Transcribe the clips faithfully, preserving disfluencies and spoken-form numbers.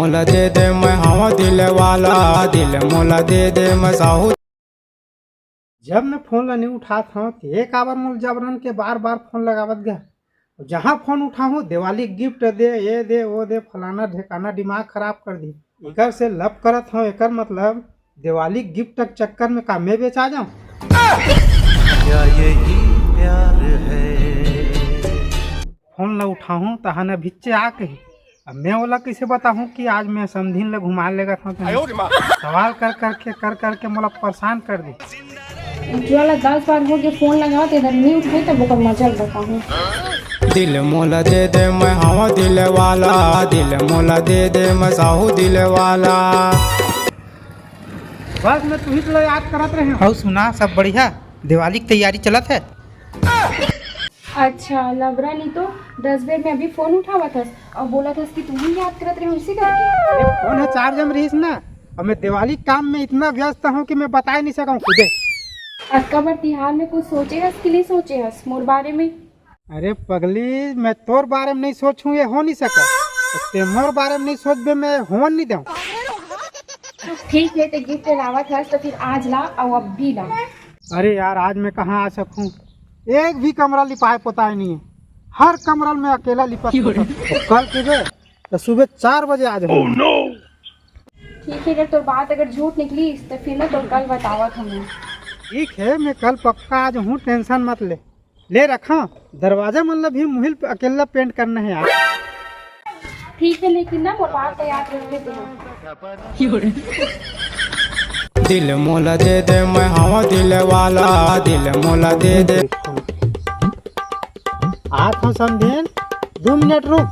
मोला दे दे मैं हवा दिल वाला, दिल मोला दे दे मैं साहू। जब मैं फोन ला नहीं उठात हूँ तो ये काबर मोला जबरन के बार बार फोन लगावत गा? जहाँ फोन उठाहूँ, दिवाली गिफ्ट दे, ये दे, वो दे, फलाना ढेकाना, दिमाग खराब कर दी। एकर से लव करत हूँ, एकर मतलब दिवाली गिफ्ट के चक्कर में का मैं बेचा जाऊँ? क्या यही प्यार है? फोन ला उठाहूँ तहान अभिच्चे आ कही। अब मैं ओला कैसे बताहूँ कि आज मैं समधिन ला घुमा लेगा था तुमने? सवाल कर करके, कर करके मोला परेशान कर दी। उठला ला दस बार हो गया, फोन लगाओ तो इधर नहीं उठाई, तब ओकर मजा बताऊँ। दिल मोला दे दे मैं हवा दिल वाला, दिल मोला दे दे मैं साहू दिल वाला। बस मैं तुही ला याद करत रहे हूँ। अउ सुना, सब बढ़िया? दिवाली की तैयारी चलत है? अच्छा लबरा, नहीं तो दस बेर में अभी फोन उठावत हस और बोलत हस कि तुही याद करत रहे हूँ इसी करके। अरे फोन है चार्ज में रहीस ना, और मैं दिवाली काम में इतना व्यस्त हूँ कि मैं बताए नहीं सकूँ खुदे। अक्का बर तिहार में कुछ सोचे हस कि नहीं सोचे हस मोर बारे में? अरे पगली, मैं तोर बारे में नहीं सोचूं, ये हो नहीं सका। ते मोर बारे में नहीं सोचबे, मैं होन नहीं दूं। ठीक है, ते गिफ्ट लावत हस तो फिर आज ला, अउ अब भी ला। अरे यार, आज मैं कहाँ आ सकूं? एक भी कमरा लिपाए पोताए नहीं है, हर कमरा में अकेला लिपत पोतत। कल के बे, तो सुबह चार बजे आ जाऊँ। ठीक है, अगर तोर बात अगर झूठ निकली तो फिर ना तोर कल बतावत हूँ मैं। ठीक है, मैं कल पक्का आ जाऊँ, टेंशन मत ले। ले रखा, दरवाजा मन ला भी मुहिल पे अकेला पेंट करना है यार। ठीक है, लेकिन ना मोर बात तो याद रख लेते हैं। दिल मोला दे दे मैं हवा दिल वाला, दिल मोला दे दे। आत हूँ समधिन, दो मिनट रुक।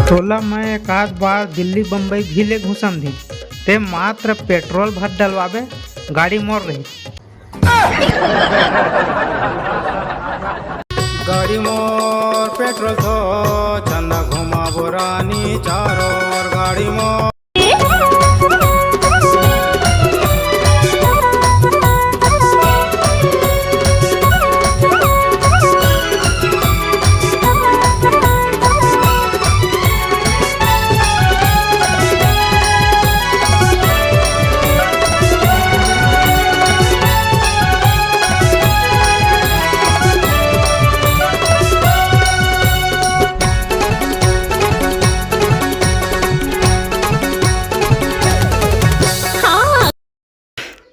तोला मैं एक आध बार दिल्ली बम्बई भी ले घुसम दी, ते मात्र पेट्रोल भर डलवाबे, गाड़ी मोर रही। गाड़ी मोर पेट्रोल तो चंदा घुमा बोरानी चारों ओर गाड़ी मोर।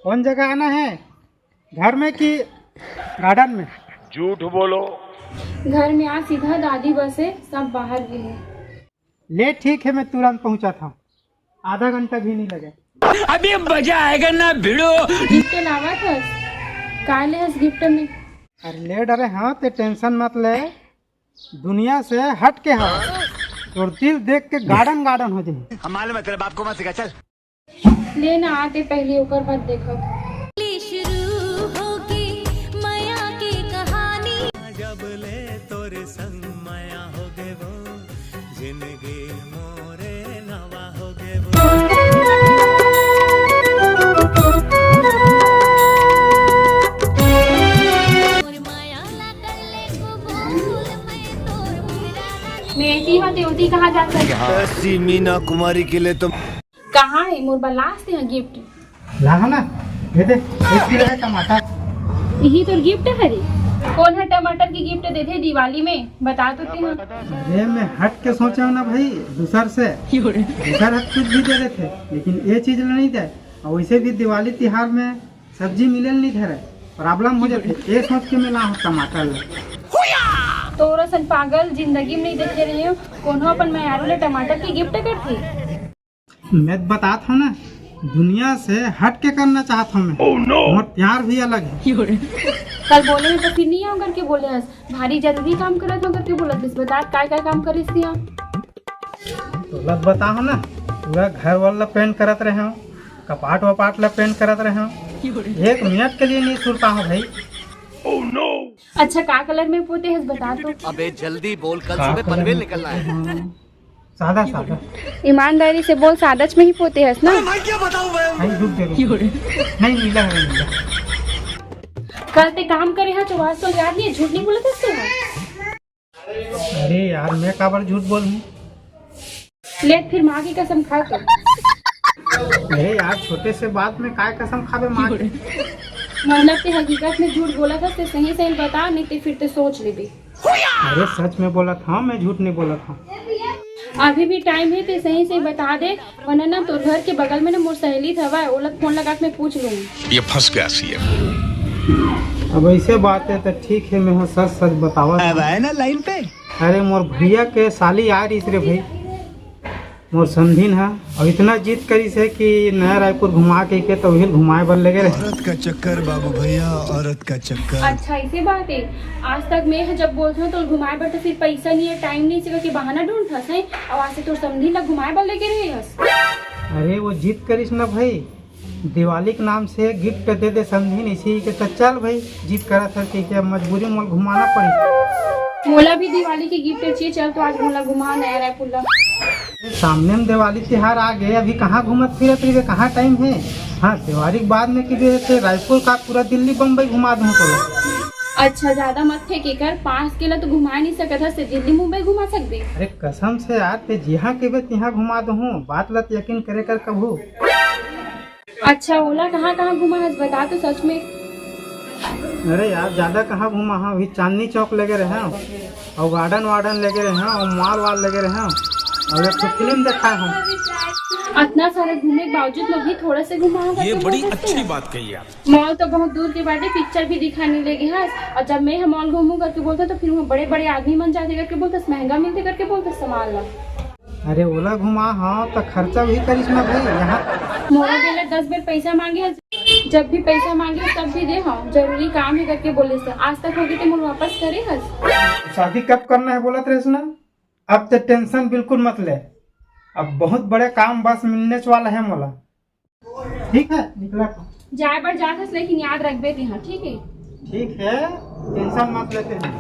कौन जगह आना है, घर में कि गार्डन में? झूठ बोलो। घर में आ सीधा, दादी बस है, सब बाहर भी है। ले ठीक है, मैं तुरंत पहुंचा था, आधा घंटा भी नहीं लगे। अभी मजा आएगा ना भिड़ो। गिफ्ट लावा था, का ले हस गिफ्ट में? अरे ले डरे हाँ, ते टेंशन मत ले, दुनिया से हट के हाँ, तोर दिल देख के गार्डन गार्डन हो जाए। हम मालूम है तेरे बाप को मत सिखा, चल। ले ना आते पहले, ओकर बाद देखब। ले शुरू होगे मया के कहानी। जब ले तोरे संग मया होगे वो, जिंदगी मोरे नवा होगे वो। मैं एती हूँ, ते ओती कहाँ जात हस? ऐसी मीना कुमारी के लिए तो कहाँ है मोर बर लास ते गिफ्ट? ला है ना, ये दे, एक किलो है टमाटर। यही तोर गिफ्ट हरे? कौन है टमाटर की गिफ्ट देथे दिवाली में, बता तो ते हाँ। अरे मैं हट के सोचा हूँ ना भाई, दूसर से। दूसर हट कुछ भी दे देथे, लेकिन ये चीज ला नहीं दे। और वैसे भी दिवाली तिहार में सब्जी मिले नहीं धरे, प्रॉब्लम हो जाते, ये सोच के मैं ला हूँ टमाटर ला। तोर असन पागल जिंदगी में नहीं देखे रहे हो, कोनो अपन मेहरारू ले टमाटर की गिफ्ट करथे? मैं तो बतात हूँ ना, दुनिया से हट के करना चाहत हूँ मैं। Oh no! मोर प्यार भी अलग है। कल बोले में तो फिर नहीं आऊँ करके बोले हस, भारी जरूरी काम करत हूँ करके बोलत हस। बता काय काय काम करिस तिया? तो लग बता हूँ ना, पूरा घर वाला पेंट करत रहे हूँ, कपाट वपाट ला पेंट करत रहे हूँ, एक मिनट के लिए नहीं सुरता हूँ भाई। Oh no! अच्छा का कलर में पोते हस बता तो। अबे जल्दी बोल, कल का सुबह कलर पनवेल में निकलना पोते है। हूँ? सादा, सादा। ईमानदारी से बोल, सादाच में ही पोते हस ना? भाई, रुक दे, रुक। नहीं, नीला है, नीला। कल ते काम करे हा, तो आज तो याद नहीं, झूठ नहीं बोलत हस तैं हा। अरे यार, मैं काबर झूठ बोलहूँ? ले फिर माँ की कसम खा तू। अरे यार, छोटे से बात में काय कसम खाबे माँ की? मतलब ते हकीकत में झूठ बोलत हस, ते सही सही बता, नहीं ते फिर ते सोच लेबे। अरे सच में बोलत हँव, मैं झूठ नहीं बोलत हँव। अभी भी टाइम हे, ते सही सही बता दे, वरना ना तोर घर के बगल में ना मोर सहेली हवय, ओला फोन लगा के मैं पूछ लूँ। ये फंस गया सीएम। अब ऐसे बात है तो ठीक है, मैं ह सच सच बतावत अब हँव। आए ना लाइन पे। अरे मोर भैया के साली आ रहीस रे भाई, मोर समधिन ह, अउ इतना जिद करिस हे कि नया रायपुर घुमा के, के तो उहिल घुमाए बर लेगे रहे। औरत का चक्कर बाबू भैया, औरत का चक्कर। अच्छा, ऐसे बात है। आज तक मैं ह जब बोलत हँव तो घुमाए बर तो फिर पैसा नहीं है, टाइम नहीं है, इसी करके बहाना ढूंढत हस, हैं? अउ आज से तोर समधिन ला घुमाए बर लेगे रहे हस। अरे वो जिद करिस ना भाई, दिवाली के नाम से गिफ्ट दे दे समधिन, इसी के तो चल भाई, जिद करत हस कि, कि अब मजबूरी मोला घुमाना पड़ी। मोला भी दिवाली के गिफ्ट चाहिए, चल तो आज मोला घुमा नया रायपुर ला। सामने में दिवाली तिहार आ गए, अभी कहाँ घूमत फिरत रहिबे, कहाँ टाइम है? हाँ, दिवाली के बाद में कि बे, ते रायपुर का पूरा दिल्ली बम्बई घुमा दूँ तोला। अच्छा, ज्यादा मत फेंके कर, पास के ला तो घुमा नहीं सकत हस, ते दिल्ली मुंबई घुमा सकबे। अरे कसम से यार, ते जिहाँ कहिबे तिहाँ घुमा दूँ, बात ला तो यकीन करे कर कभू। अच्छा, ओला कहाँ कहाँ घुमा हस, बता तो सच में। अरे यार, ज्यादा कहाँ घुमा हँव, वही चांदनी चौक लेगे रहे हँव, अउ गार्डन वार्डन लेगे रहे हँव, अउ मॉल वाल लेगे रहे हँव, अउ एक ठो फिल्म देखा हँव। अतना सारा घूमे के बावजूद में भी थोड़ा से घुमा हस, ये बड़ी अच्छी बात कही आप। मॉल तो बहुत दूर के बाटे, पिक्चर भी दिखा नहीं लेगे हस, अउ जब मैं ह मॉल घूमूं करके बोलत हँव तो फिर वहाँ बड़े बड़े आदमी मन जाथे करके बोलत हस, महंगा मिलथे करके बोलत हस सामान ला। अरे ओला घुमा हँव त खर्चा वही करिस ना भाई, यहाँ। मोला बेरा दस बेर पैसा मांगे हस, जब भी पैसा मांगे हस तब भी दे हँव, जरूरी काम हे करके बोले से आज तक होगे ते मोला वापस करे हस। शादी कब करना है बोलत रहेस ना, अब ते टेंशन बिल्कुल मत ले, अब बहुत बड़े काम बस मिलने वाला है मोला। ठीक है, निकला। जाए बर जात हस, लेकिन याद रखबे तेहा, ठीक है? ठीक है, टेंशन मत लेते हैं।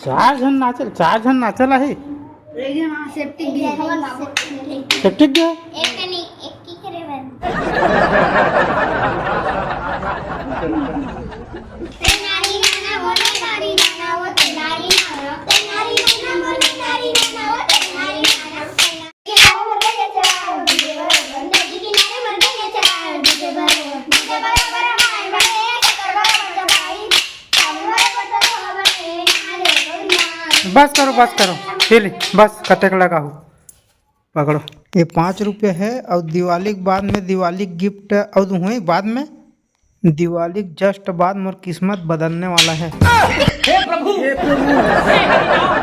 चार झन नाचल, चार झन नाचल आही। सेप्टिक गे। एक नहीं, एक की करे बन। बस करो, बस करो, चली, बस कतेक लगाहू, पकड़ो। ये पाँच रुपया है, अउ दिवाली के बाद में, दिवाली गिफ्ट अउ हुई बाद में, दिवाली के just बाद मोर किस्मत बदलने वाला है। हे प्रभु, हे प्रभु।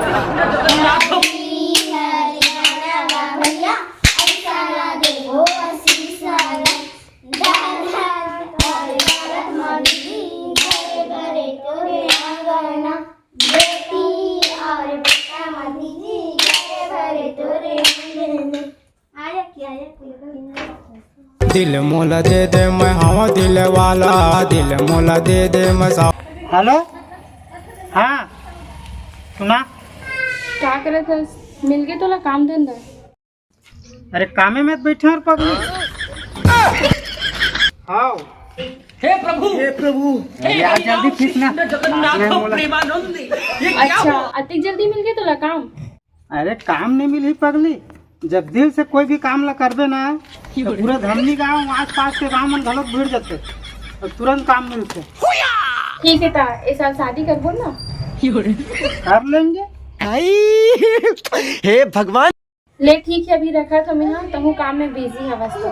दिल मोला दे दे, मैं हवा दिल वाला, दिल मोला दे दे, मैं सा- हेलो, हाँ, सुना। का करत हस? मिल गे तोला काम धंधा? अरे कामे में बैठे और पगली। आओ। हे प्रभु, हे प्रभु। यार जल्दी खींच ना। जगन्नाथ प्रेमानंद, ये क्या अच्छा, हुआ? अतिक जल्दी मिल गे तोला काम? अरे काम नहीं मिलही पगली, जब दिल से कोई भी काम ला करबे ना, तो पूरे धमनी गांव, आसपास के गांव मन घलोक भिड़ जाते और तुरंत काम मिलते। ठीक है ता, ए साल शादी करबो ना? कर लेंगे। हे भगवान। ले ठीक है, अभी रखत हँव मैं, हाँ, तहूँ काम में बिजी हवस तो।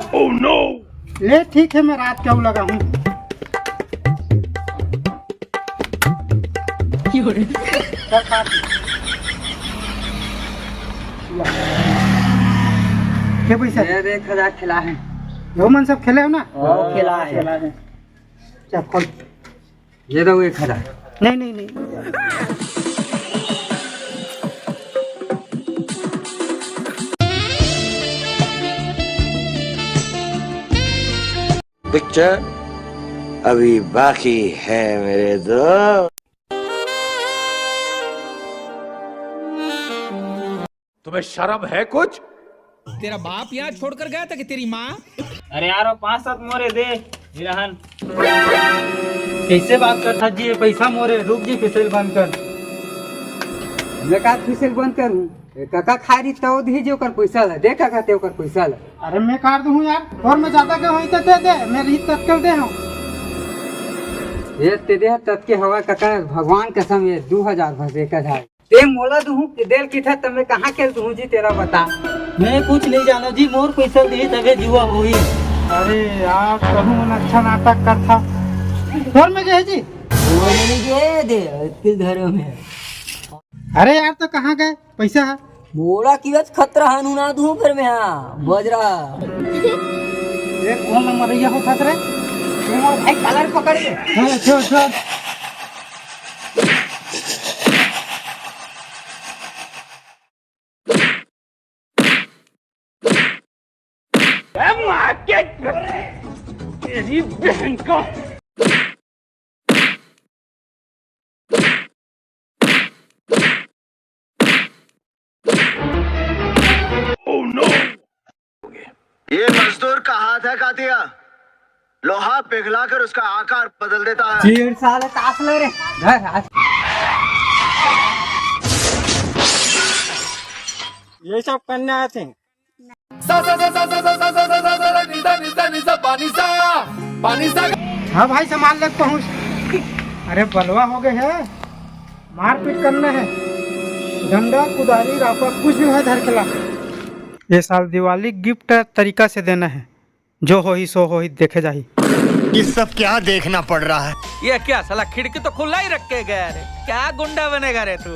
ले ठीक है, मैं रात के आऊ लगा हूँ। के पैसा? ये देख, हजार खेला है। वो मन सब खेले हो ना? हाँ, खेला है। खेला है। चल, खोल। ये दो एक हजार। नहीं, नहीं, नहीं। पिक्चर अभी बाकी है मेरे दोस्त। तुम्हें शर्म है कुछ? तेरा बाप यहाँ छोड़कर गया था कि तेरी माँ? अरे यार, वो पाँच सात मोरे दे, निरहन। कैसे बात करथा जी, ये पैसा मोरे, रुक जी, फिसेल बंद कर। मैं का फिसेल बंद करूँ? ए, काका खारी तौ दी जे ओकर पैसा ला, दे काका ते ओकर पैसा ला। अरे मैं कार दूँ यार, और मैं ज्यादा के होई तो दे दे, मैं रही तत्काल दे हूँ। ये ते दे तत्के हवा काका, भगवान कसम ये दू हजार बस एक हजार। ते मोला दुहूं के देल किथा, त मैं कहाँ के दुहूं जी, तेरा बता। मैं कुछ नहीं जानो जी, मोर पैसा दिही तबे जुआ होही। अरे यार, कहूँ मन अच्छा नाटक करथा। घर में गए जी? वो नहीं गए दे, अतकिल धरे में। अरे यार, तो कहाँ गए पैसा है? मोला किवच खतरा हनु ना दुहूं फिर मैं, हाँ, बजरा। ये कौन नंबर है, ये हो खतरे? ये मोर भाई कलर पकड़ ले। छोड़, छोड़, छोड़। ए, माँ के, तेरी बहन का। Oh no! ये मजदूर का हाथ है कातिया, लोहा पिघलाकर उसका आकार बदल देता है। चीड़ साले तास ले रे। घर आ। ये सब करने आए थे। सा, सा, सा, सा, सा, सा, सा, सा, सा, सा, सा, सा, सा, सा, सा, पानी सा, पानी सा। हाँ भाई, सामान लेके पहुँच। अरे बलवा हो गए है, मारपीट करना है, डंडा कुदारी रापा कुछ भी है धर के ला। ये साल दिवाली गिफ्ट तरीका से देना है, जो होही सो होही देखे जाही। ये सब क्या देखना पड़ रहा है? ये क्या साला खिड़की तो खुला ही रख के गया रे, क्या गुंडा बनेगा रे तू?